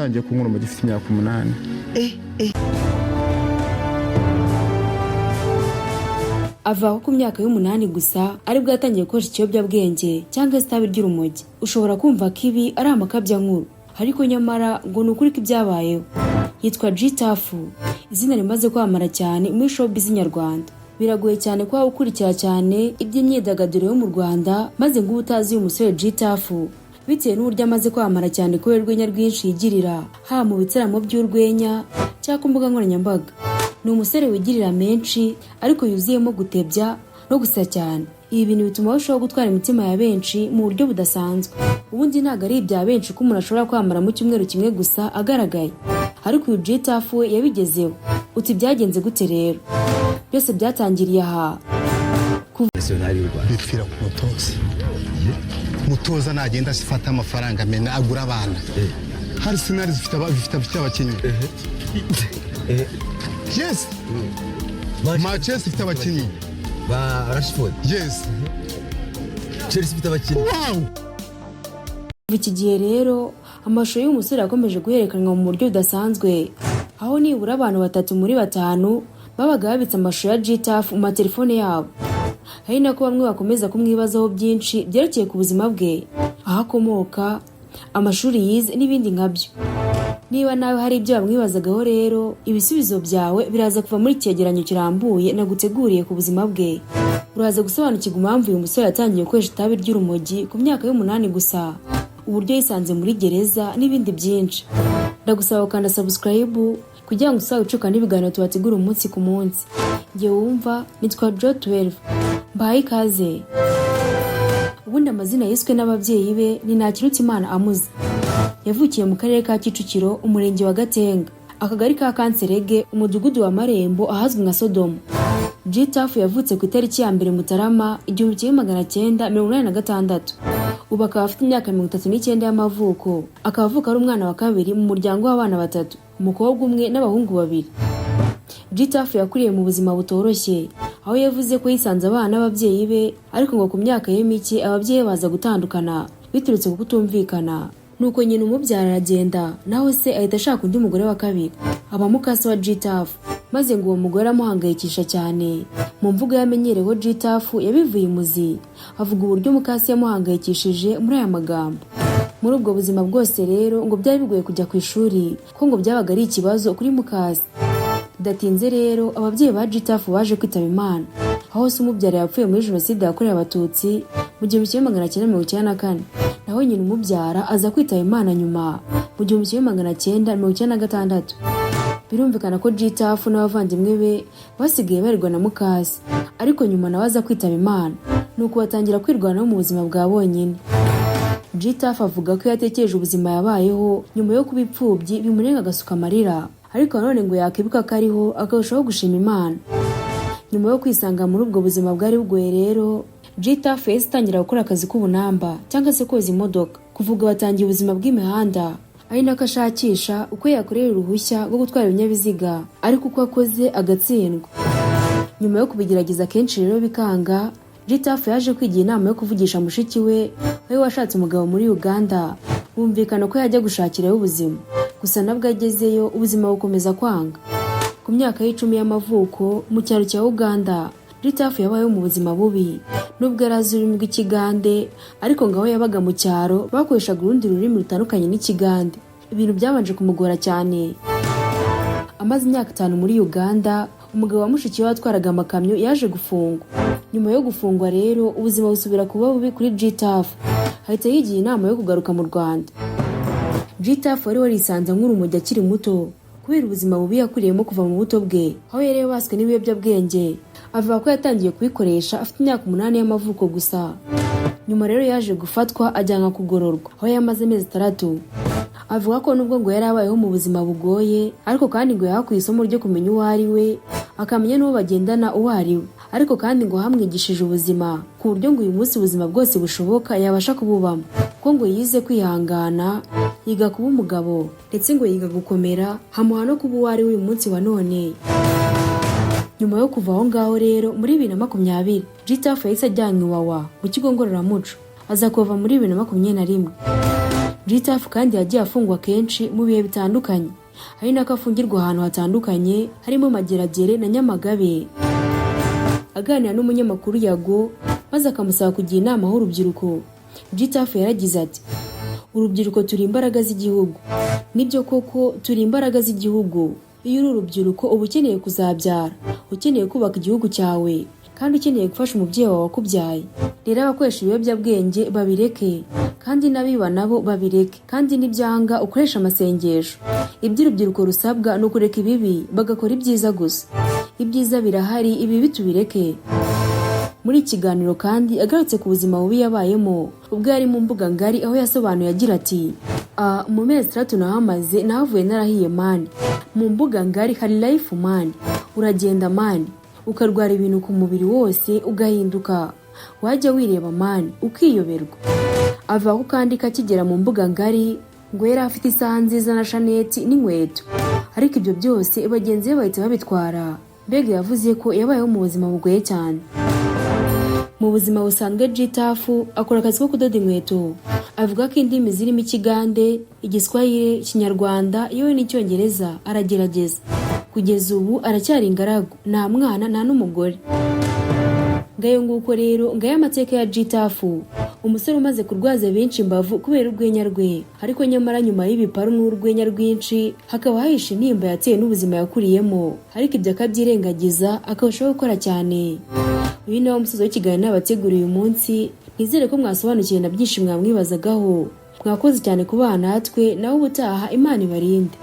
Natangiye kunywa urumogi mfite imyaka 8. Avuga ko ku myaka y'umunani gusa aribwo yatangiye gukoresha ikiyobyabwenge cyangwa se itabi ry'urumogi. Ushobora kumva ko ibi ari amakabyankuru, ariko nyamara ngo ni ukuri ko ibyabayeho. Yitwa G-Taff, izina rimaze kwamamara cyane muri showbiz nyarwanda. Biragoye cyane kuba ukurikira cyane iby'imyidagaduro yo mu Rwanda maze ngo ube utazi uyu musore G-Taff, bitewe n'uburyo amaze kwamamara cyane kubera urwenya rwinshi yigirira, haba mu bitaramo by'urwenya cyangwa ku mbuga nkoranyambaga. Ni umusore wigirira menshi ariko yuzuyemo gutebya no gusa cyane. Ibi bintu bituma arushaho gutwara imitima ya benshi mu buryo budasanzwe. Ubundi ntabwo ari ibya benshi ko umuntu ashobora kwamamara mu cyumweru kimwe gusa agaragaye, ariko uyu G-Taff we yabigezeho. Uti byagenze gute rero? Byose byatangiriye aha. National y'u Rwanda. Bipfira ku mutoza. Mutoza nagenda afata amafaranga amena agura abana. Hari Arsenal zifite abakinnyi, yes, Manchester ifite abakinnyi. Ba Rashford. Yes. Chelsea ifite abakinnyi. Wow. Kuva iki gihe rero, amashusho y'uyu musore yakomeje guhererekanywa mu buryo budasanzwe, aho nibura abantu batatu muri batanu babaga babitse amashusho ya G-Taff mu matelefone yabo. Hari nako bamwe bakomeza kumwibazaho byinshi byerekeye ku buzima bwe, aho akomoka, amashuri yize n'ibindi nkabyo. Niba nawe hari ibyo bamwibazagaho rero, ibisubizo byawe biraza kuva muri iki cyegeranyo kirambuye naguteguriye ku buzima bwe. Uraza gusobanukirwa impamvu uyu musore yatangiye gukoresha itabi ry'urumogi ku myaka y'umunani gusa, uburyo yisanze muri gereza n'ibindi byinshi. Ndagusaba gukanda subscribe kugira ngo uzabe n'ibiganiro tubategura umunsi ku munsi. Njye wumva nitwa Jo 12, mbahaye ikaze. Ubundi amazina yiswe n'ababyeyi be ni Ntakirutimana Amuza. Yavukiye mu Karere ka Kicukiro, Umurenge wa Gatenga, Akagari ka Kanserege, Umudugudu wa Marembo, ahazwi nka Sodomo. G-Taff yavutse ku itariki ya 1 Mutarama 1986, ubu akaba afite imyaka 39 y'amavuko. Akaba avuka ari umwana wa kabiri mu muryango w'abana batatu, umukobwa umwe n'abahungu babiri. G-Taff yakuriye mu buzima butoroshye, aho yavuze ko yisanze abana n'ababyeyi be, ariko ngo ku myaka ye mike ababyeyi be baza gutandukana biturutse ku kutumvikana. Nuko nyina umubyara aragenda, naho se ahita ashaka undi mugore wa kabiri, aba mukase wa G-Taff, maze ngo uwo mugore amuhangayikisha cyane. Mu mvugo yamenyereweho, G-Taff yabivuye imuzi, avuga uburyo mukase yamuhangayikishije muri aya magambo. Muri ubwo buzima bwose rero, ngo byari bigoye kujya ku ishuri, ko ngo byabaga ari ikibazo kuri mukase. Bidatinze rero, ababyeyi ba G-Taff baje kwitaba Imana, aho se umubyara yapfuye muri Jenoside yakorewe Abatutsi mu 1994, naho nyina umubyara aza kwitaba Imana nyuma mu 1996. Birumvikana ko G-Taff n'abavandimwe be basigaye barerwa na mukase, ariko nyuma nawe aza kwitaba Imana, nuko batangira kwirwanaho mu buzima bwa bonyine. G-Taff avuga ko iyo atekereje ubuzima yabayeho nyuma yo kuba imfubyi bimurenga agasuka amarira, ariko nanone ngo yakwibuka ko ariho akarushaho gushima Imana. Nyuma yo kwisanga muri ubwo buzima bwari bugoye rero, G-Taff yahise itangira gukora akazi k'ubunamba cyangwa se koza imodoka. Kuvuga batangiye ubuzima bw'imihanda, ari nako ashakisha uko yakorera uruhushya rwo gutwara ibinyabiziga, ariko uko akoze agatsindwa. Nyuma yo kubigerageza kenshi rero bikanga, G-Taff yaje kwigira inama yo kuvugisha mushiki we wari washatse umugabo muri Uganda, bumvikana ko yajya gushakirayo ubuzima. Gusa nabwo agezeyo ubuzima bukomeza kwanga. Ku myaka y'icumi y'amavuko, mu cyaro cya Uganda, G-Taff yabayeho mu buzima bubi. Nubwo yari azi ururimi rw'Ikigande, ariko ngo aho yabaga mu cyaro bakoreshaga urundi rurimi rutandukanye n'Ikigande, ibintu byabanje kumugora cyane. Amaze imyaka 5 muri Uganda, umugabo wa mushiki we watwaraga amakamyo yaje gufungwa. Nyuma yo gufungwa rero, ubuzima busubira kuba bubi kuri G-Taff, ahita yigira inama yo kugaruka mu Rwanda. G-Taff wari warisanze nk'urumogi akiri muto kubera ubuzima bubi yakuriyemo kuva mu buto bwe, aho yari yabaswe n'ibiyobyabwenge, avuga ko yatangiye kubikoresha afite imyaka 8 y'amavuko gusa. Nyuma rero yaje gufatwa ajyanwa kugororwa, aho yamaze amezi 6. Avuga ko nubwo ngo yari abayeho mu buzima bugoye, ariko kandi ngo yahakuye isomo ryo kumenya uwo ari we, akamenya n'uwo bagendana uwo ari we. Ariko kandi ngo hamwigishije ubuzima, ku buryo ngo uyu munsi ubuzima bwose bushoboka yabasha kububamo, kuko ngo yize kwihangana, yiga kuba umugabo, ndetse ngo yiga gukomera, hamuha no kuba uwo ari we uyu munsi wa none. Nyuma yo kuva aho ngaho rero, muri 2020 G-Taff yahise ajyanwa Iwawa mu kigo ngororamuco, aza kuva muri 2021. G-Taff kandi yagiye afungwa kenshi mu bihe bitandukanye, ari nako afungirwa ahantu hatandukanye harimo Mageragere na Nyamagabe. Aganira n'umunyamakuru Yago maze akamusaba kugira inama h'urubyiruko, G-Taff yaragize ati: "Urubyiruko turi imbaraga z'igihugu." Nibyo koko, turi imbaraga z'igihugu. Iyo uri urubyiruko uba ukeneye kuzabyara, ukeneye kubaka igihugu cyawe, kandi ukeneye gufasha umubyeyi wawe wakubyaye. Rero abakoresha ibiyobyabwenge babireke, kandi n'abiba nabo babireke, kandi nibyanga ukoresha amasengesho. Ibyo urubyiruko rusabwa ni ukureka ibibi bagakora ibyiza gusa. Ibyiza birahari, ibibi tubireke. Muri iki kiganiro kandi agarutse ku buzima bubi yabayemo ubwo yari mu mbuga ngari, aho yasobanuye agira ati: "Ah, mu mezi 6 nahamaze nahavuye narahiye man. Mu mbuga ngari hari life man. Uragenda man, ukarwara ibintu ku mubiri wose ugahinduka, wajya wireba man ukiyoberwa." Avuga ko kandi kakigera mu mbuga ngari ngo yari afite isaha nziza na chaînette n'inkweto, ariko ibyo byose bagenzi be bahita babitwara. Mbega yavuze ko yabayeho mu buzima bugoye cyane. Mu buzima busanzwe G-Taff akora akazi ko kudoda inkweto. Avuga ko indimi zirimo Ikigande, Igiswahili, Ikinyarwanda yewe n'Icyongereza aragerageza. Kugeza ubu aracyari ingaragu, nta mwana nta n'umugore. Ngayo nguko rero, ngayo amateka ya G-Taff, umusore umaze kurwaza benshi imbavu kubera urwenya rwe, ariko nyamara nyuma y'ibiparu n'urwenya rwinshi hakaba hahishe intimba yatewe n'ubuzima yakuriyemo, ariko ibyo akabyirengagiza akarushaho gukora cyane. Uyu ni wo musozo w'ikiganiro nabateguriye uyu munsi. Nizere ko mwasobanukiwe na byinshi mwamwibazagaho. Mwakoze cyane kubana natwe, nawe ubutaha. Imana ibarinde.